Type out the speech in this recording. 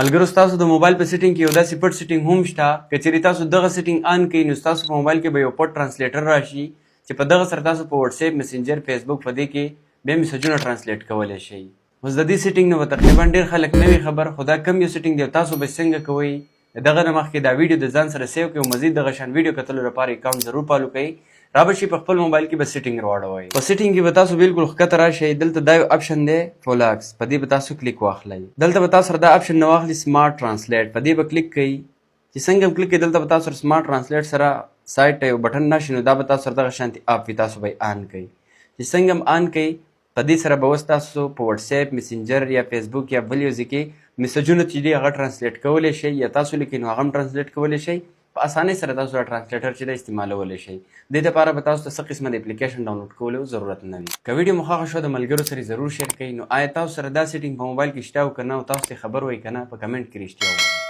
ملګرو، ستاسو د موبایل په سیټینګ کې یو داسې پټ سیټینګ هم شته، که چیرې تاسو دغه سیټینګ آن کړئ، نو ستاسو په موبایل کې به یو پټ ټرانسلیټر راشي چې په دغه سره تاسو په واتس اپ، میسنجر، فیسبوک په دې کې بیا میسجونه ټرانسلیټ کولی شئ. اوس د دې سیټینګ نه به تقریبا ډیر خلک نه وي خبر، خو دا کوم یو سیټینګ دی او تاسو به څنګه کوئ، دغه نه مخکې دا ویډیو د ځان سره سیو کړئ او مزید دغه شان ویډیو کتلو لپاره اکاونټ ضرور فالو کړئ. را به شي، په خپل موبایل کې به سیټینګ راوړوئ. په سیټینګ کې به تاسو بالکل ښکته راشئ. دلته دا یو اپشن دی فولاکس، په دې به تاسو کلیک واخلئ. دلته به تاسو سره دا اپشن نه واخلي سمارټ ټرانسلیټ، په دې به کلیک کړئ. چې څنګه هم کلیک کړئ، دلته به تاسو سره سمارټ ټرانسلیټ سره سایډ ته یو بټن راشي، نو دا به تاسو سره دغه شانتي اپ وي، تاسو به یې آن کړئ. چې څنګه هم آن کړئ، په دې سره به اوس تاسو په واتس اپ، میسنجر یا فیسبوک یا بل یو ځای کې میسجونه چې دي هغه ټرانسلیټ کولی شئ، یا تاسو لیکئ نو هغه هم ټرانسلیټ کولی شئ. په اسانۍ سره تاسو دا ټرانسلیټر چې دی استعمالولی شئ. دې لپاره به تاسو ته څه قسمه د اپلیکیشن ډاونلوډ کولو ضرورت نه وي. که ویډیو مو خوښه شوه، د ملګرو سره ضرور شیر کړئ. نو آیا تاسو سره دا سیټینګ په موبایل کې شته او که نه، او تاسو ته خبر وئ که نه؟ په کمنټ کې رښتیا ووایئ.